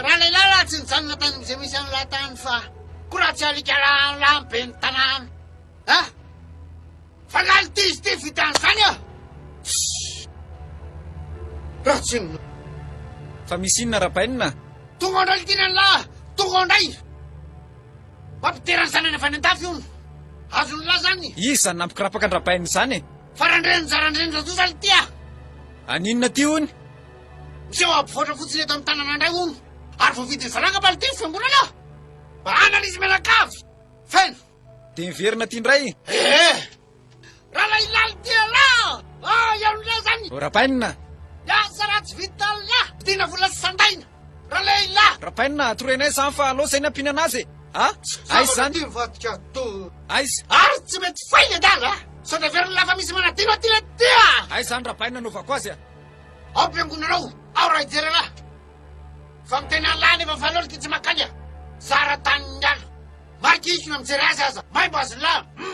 Raha lehilahy lahy tsy nijanona tany amin'izay misy an'lah tany fa koa raha tsy alika lahy ny ben'ny tanàna. A! Fa nga ity izy ity vita an'izany a! Tssy! Raha tsy ny. Fa misy inona Rabainina? Tonga ao indray ity ny an'lah! Tonga ao indray! Mampidera ny zanany avy any an-dafy hono! Azon'lah zany! Iza izany nampikirapaka an-dRabainina izany e? Fa randreny zarandreny rajoa zany ity a! Aninona ity hono? Miseho ampivoatra fotsiny eto amin'ny tanana indray hono! Ary voavidin'ny zalahy angamba ity ny fiangonana! Mba hanana izy mianakavy! Feno! Dia miverina aty indray? Ee! Ralahilahly dia lahy! Ah, ianao zany! Rabainina! Asa raha tsy vita lahy! Vidiana vola sy sandaina! Ralehilahy! Rabainina, atoroy izany fa aleo izay ny ampiana anazy e! A! Aiza izany? Ty mivadika to. Aiza? Ary tsy mety fay le dala a! Sao dia averin'ny lafa misy manadino aty le ty a! Aiza izany Rabainina anaovako azy a? Ao am-piangonana ao, ao raha hijery anah! Fa miteny an'lah nefa fa aleo ty tsy makany a! Zara tanin'ny ala. Marika isona mijery azy aza, maimbo azon'lah! Hum!